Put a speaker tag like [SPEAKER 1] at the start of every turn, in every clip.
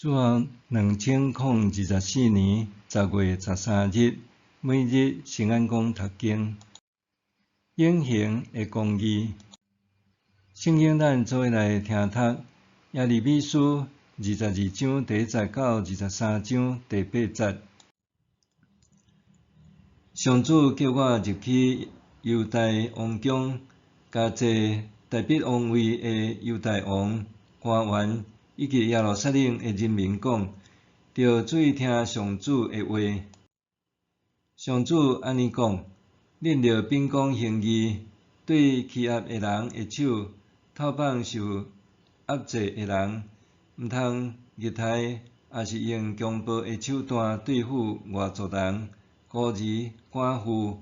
[SPEAKER 1] 主後2024年10月13日，每日聖安講讀經，永恆的公義。聖經咱做伙來聽讀耶利米書22章第1節到23章第8節。上主叫我入去猶大王宮，共坐大必王位的猶大王、官員以及耶路撒冷的人民講：著注意聽上主的話。上主按呢講：恁著秉公行義，對欺壓的人的手討放受壓制的人，毋通虐待，抑是用強暴的手段對付外族人、孤兒、寡婦，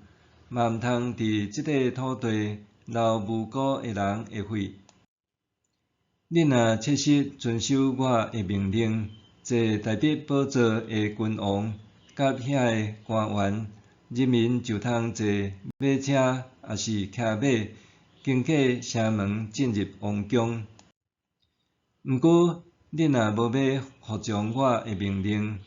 [SPEAKER 1] 嘛毋通佇這塊土地流無辜的人的血。恁若切實遵守我的命令，坐大必寶座的君王佮遐个官員，人民就通坐馬車抑是騎馬，經過城門進入王宮。毋過，恁若無欲服從我的命令，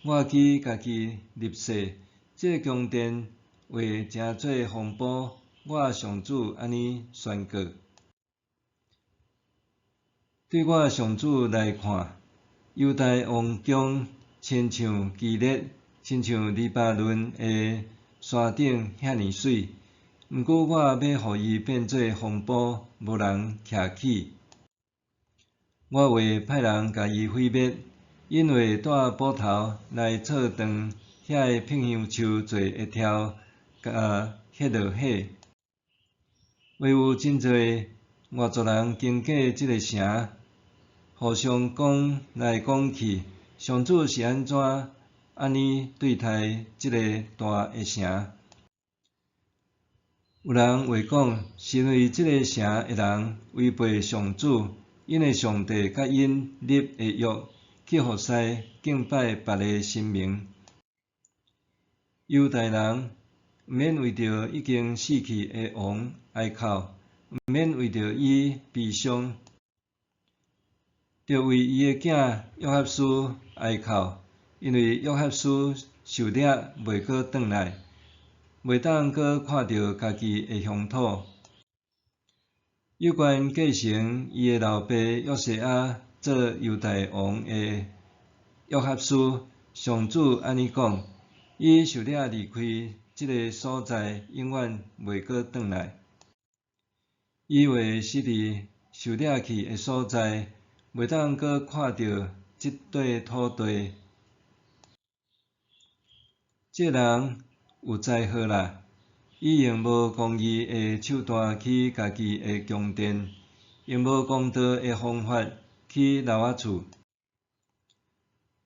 [SPEAKER 1] 我去家己立誓，這个宮殿會成做荒埔，我上主按呢宣告。對我上主來看，猶大王宮親像基列，親像黎巴嫩的山頂遐爾媠。毋過我欲予伊變做荒埔，無人徛起。我會派人共伊毀滅，𪜶會帶斧頭來銼斷遐个柏香樹做的柱，共彼落火。會有真濟外族人經過這个城，互相講來講去，上主是按怎按呢對待這个大的城？有人會講，是因為這个城的人違背上主，𪜶的上帝佮𪜶立的約，去服侍敬拜別个神明。猶大人毋免為著已經死去的王哀哭，毋免為著伊悲傷，著為伊的囝約哈斯哀哭，因為約哈斯受掠袂閣轉來，袂當閣看著家己的鄉土。有關繼承伊的老爸約西亞做猶大王的約哈斯，上主按呢講：伊受掠離開這个所在，永遠袂閣轉來。伊會死佇受掠去的所在，袂當閣看著這塊土地。這人有災禍啦！伊用無公義的手段起家己的宮殿，用無公道的方法起樓仔厝。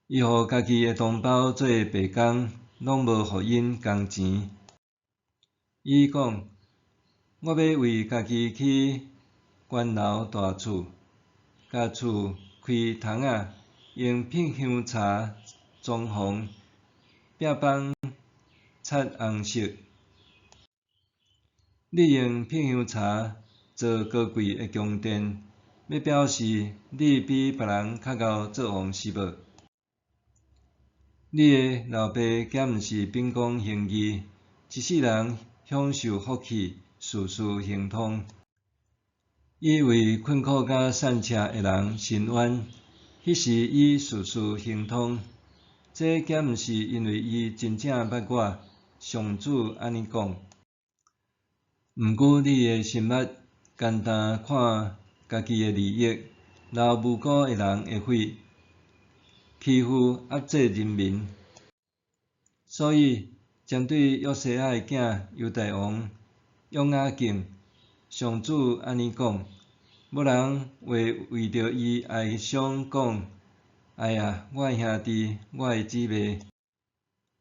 [SPEAKER 1] 伊予家己的同胞做白工，攏無予𪜶工錢。伊講：我欲為家己起懸樓大厝，共厝開窗仔，用柏香柴裝潢，壁板漆紅色。你用柏香柴做高貴的宮殿，欲表示你比別人較𠢕做王是無？你的老爸敢毋是秉公行義，一世人享受福氣，事事亨通。伊為困苦佮散赤的人伸冤，彼時伊事事亨通。這敢毋是因為伊真正捌我？上主按呢講。毋過你的心目干焦看家己的利益，流無辜的人的血，欺負壓制人民。所以針對約西亞的囝猶大王約雅敬，上主按呢講：無人會為著伊哀傷講：哎呀，我的兄弟，我的姊妹！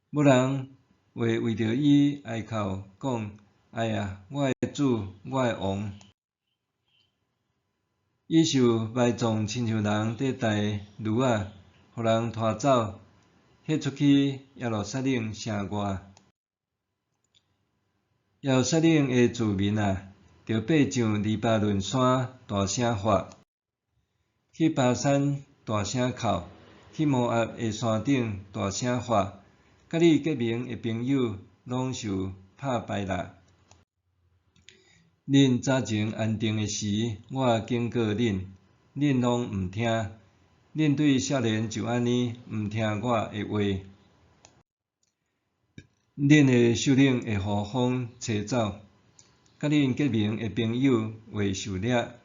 [SPEAKER 1] 無人會為著伊哀哭講：哎呀，我的主，我的王！伊受埋葬親像人佇抬驢仔，予人拖走，彼出去耶路撒冷城外。耶路撒冷的住民啊，著爬上黎巴嫩山大聲喊，去巴珊大聲哭，去摩押的山頂大聲喊，佮你結盟的朋友攏受拍敗啦。恁早前安定的時，我警告恁，恁攏毋聽。恁對少年就按呢，毋聽我的話。恁的首領會予風吹走，佮恁結盟的朋友會受掠，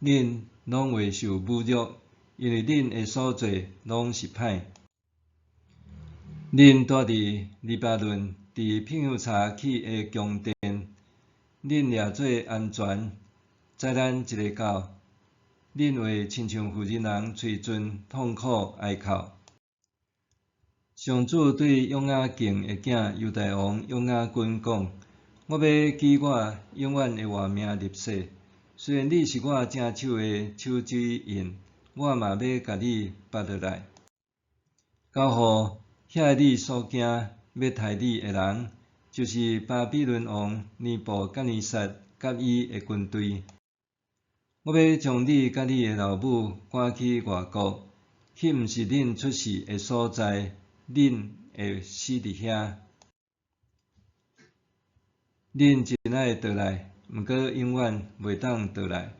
[SPEAKER 1] 恁攏會受侮辱，因為恁的所做攏是歹。恁住佇黎巴嫩，佇碧香柴起的宮殿，恁掠做安全，災難一下到，恁會親像婦人人喙唇痛苦哀哭。上主對約雅敬的囝猶大王約雅斤講：我欲舉我永遠的活命立誓，雖然你是我正手的手指印，我嘛欲共你拔落來，交予遐你所驚欲刣你的人，就是巴比倫王尼布甲尼撒佮伊的軍隊。我欲將你佮你的老母趕去外國，去毋是恁出世的所在，恁會死佇遐。恁真愛倒來，毋過永遠袂當倒來。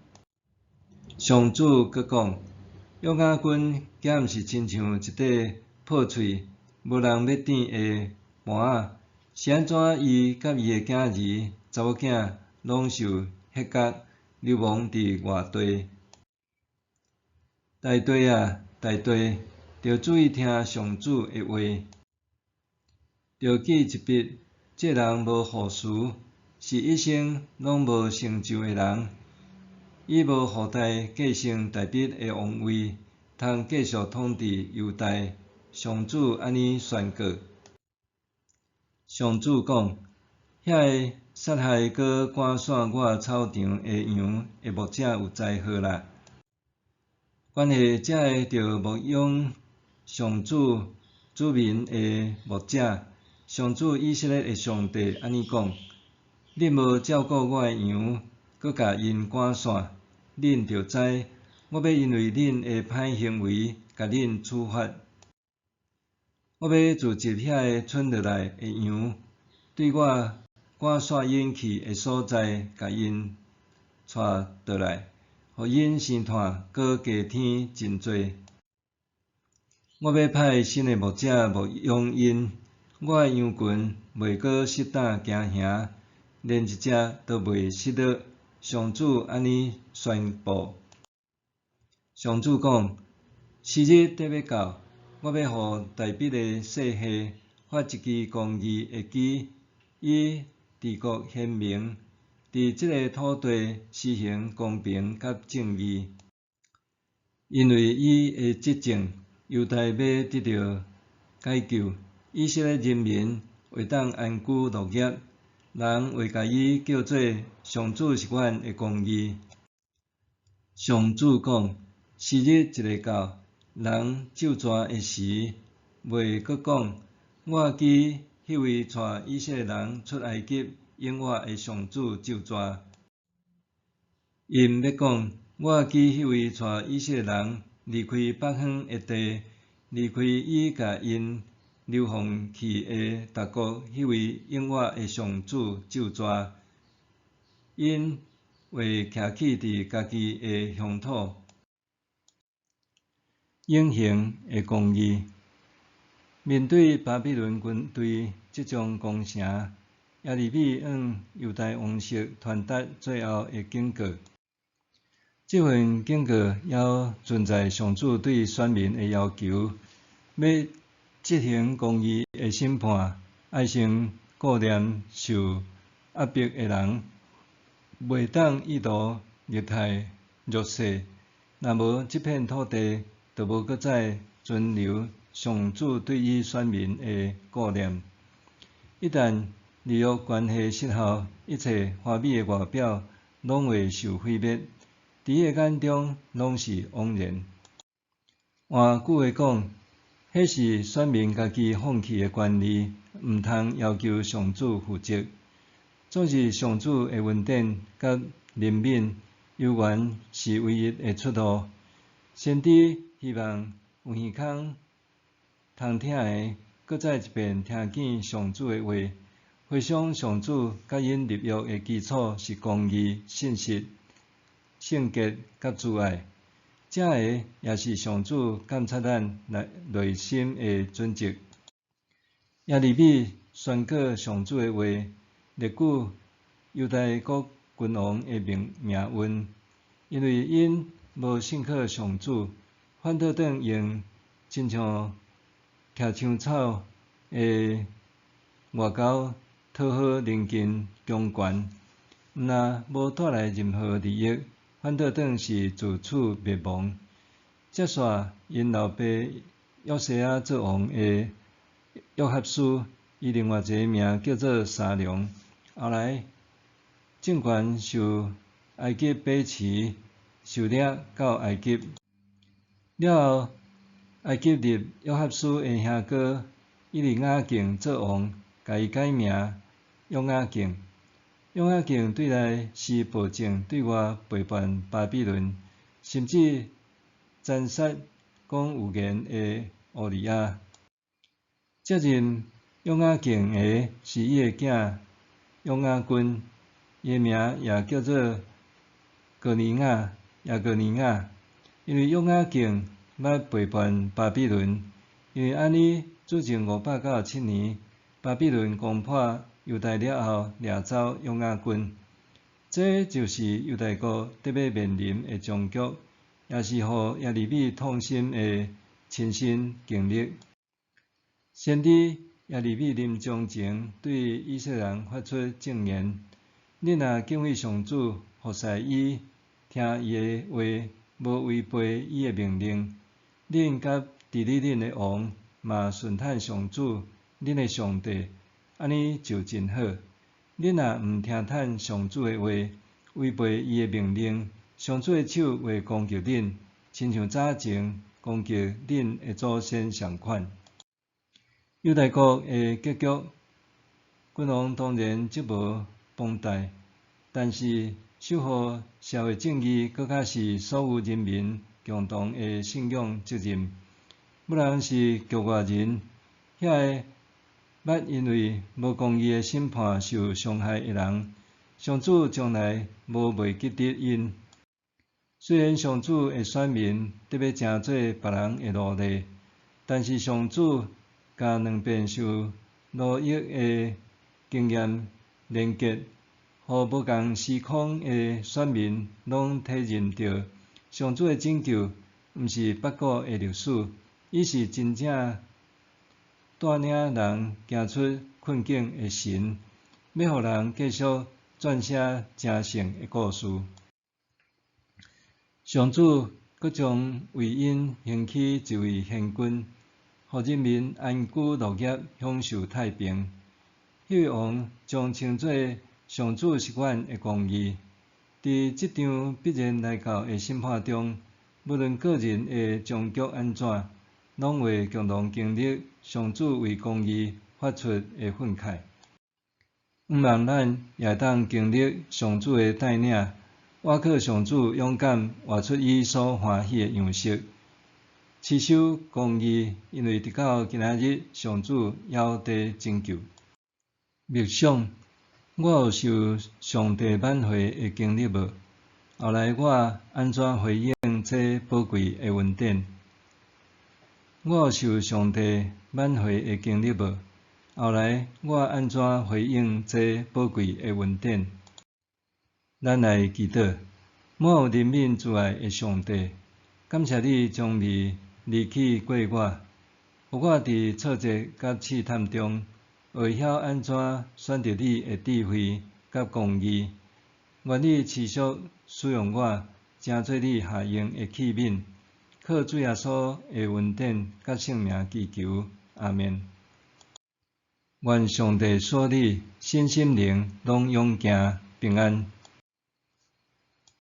[SPEAKER 1] 上主閣講：約雅斤敢毋是親像一塊破碎、無人欲搪的盤仔？是按怎伊佮伊的囝兒、查某囝攏受彼角，流亡佇外地？大地啊，大地，著注意聽上主的話，著記一筆，這人無後嗣，是一生攏無成就的人，伊無後代繼承大衛的王位，通繼續統治猶大。上主按呢宣告。上主講：遐个殺害閣趕散我草場的羊的牧者有災禍啦！關係這个著牧養上主子民的牧者，上主以色列的上帝按呢講：恁無照顧我的羊，閣共𪜶趕散，恁著知，我欲因為恁的歹行為，共恁處罰。我欲聚集遐个賰落來的羊，對我趕散𪜶去的所在，共𪜶帶倒來，予𪜶生湠，閣加添真濟。我欲派新的牧者牧養𪜶，我的羊群袂閣失膽驚惶，連一隻都袂失落。上主按呢宣布。上主講：時日得欲到，我欲予大衛的世系發一支公義的枝，以治國賢明，佇這个土地施行公平佮正義。因為伊的執政，猶大欲得著解救，以色列人民會當安居樂業，人會共伊叫做上主是阮的公義。上主講：時日一下到，人咒詛的時，袂閣講：我記彼位帶以色列人出埃及永活的上主咒詛。𪜶欲講：我記彼位帶以色列人離開北方的地，離開已共𪜶流放去的逐國，彼位永活的上主咒詛。𪜶會徛起佇家己的鄉土。永恆的公義。面對巴比倫軍隊即將攻城，耶利米向猶大王室傳達最後的警告。這份警告猶存在上主對選民的要求，欲執行公義的審判，愛先顧念受壓迫的人，袂當意圖虐待弱勢。若無這片土地，就無閣再存留上主對於選民的顧念。一旦立約關係失效，一切華美的外表攏會受毀滅，佇伊的眼中攏是枉然。換句話講，彼是選民家己放棄的權利，毋通要求上主負責。總是上主的恩典佮憐憫，猶原是唯一的出路。先知希望有耳孔通聽的，閣再一遍聽見上主的話，回想上主佮𪜶立約的基礎是公義、信實、聖潔佮慈愛，這个也是上主監察咱內心的準則。耶利米宣告上主的話，列舉猶大國君王的命運，因為𪜶無信靠上主，反倒轉用親像徛牆草的外交討好鄰近強權，毋但無帶來任何利益，反倒轉是自取滅亡。接續𪜶老爸約西亞做王的約哈斯，伊另外一个名叫做沙龍。後來政權受埃及把持，受掠到埃及。了後，埃及立約哈斯的兄哥以利亞敬做王，共伊改名約雅敬。約雅敬對內施暴政，對外背叛巴比倫，甚至殘殺講預言的烏利亞。接任約雅敬的是伊的囝約雅斤，伊的名也叫做哥尼雅、耶哥尼雅。因為約雅敬捌背叛巴比倫，因為按呢，主前597年，巴比倫攻破猶大了後，掠走約雅斤。這就是猶大國得欲面臨的終局，也是予耶利米痛心的親身經歷。先知耶利米臨終前對以色列人發出贈言：恁若敬畏上主，服侍伊，聽伊的話，無違背伊的命令，恁佮治理恁的王嘛順趁上主，恁的上帝，按呢就真好。恁若毋聽趁上主的話，違背伊的命令，上主的手會攻擊恁，親像早前攻擊恁的祖先仝款。猶大國的結局，君王當然責無旁貸，但是守護社會正義，閣較是所有人民共同的信仰責任。無論是局外人，遐个捌因為無公義的審判受傷害的人，上主從來無袂記得𪜶。雖然上主的選民得欲成做別人的奴隸，但是上主共兩遍受奴役的經驗連結，予無仝時空的選民攏體認著，上主的拯救毋是不古的歷史，伊是真正帶領人行出困境的神，欲予人繼續撰寫成聖的故事。上主閣將為𪜶興起一位賢君，予人民安居樂業，享受太平。彼位王將稱做上主是阮的公義。佇這場必然來到的審判中，無論個人的終局按怎，攏會共同經歷上主為公義發出的憤慨。向望咱也會當經歷上主的帶領，倚靠上主勇敢活出伊所歡喜的樣式，持守公義，因為直到今仔日，上主猶佇拯救。默想，我有受上帝挽回的經歷無？後來我按怎回應這寶貴的恩典？我有受上帝挽回的經歷無？後來我按怎回應這寶貴的恩典？咱來祈禱，滿有憐憫慈愛的上帝，感謝你從未離棄過我，予我佇挫折佮試探中，會曉按怎選擇你的智慧佮公義。願你持續使用我，成做你合用的器皿，靠主耶穌的恩典佮聖名祈求，阿們。願上帝賜你身心靈攏勇健平安。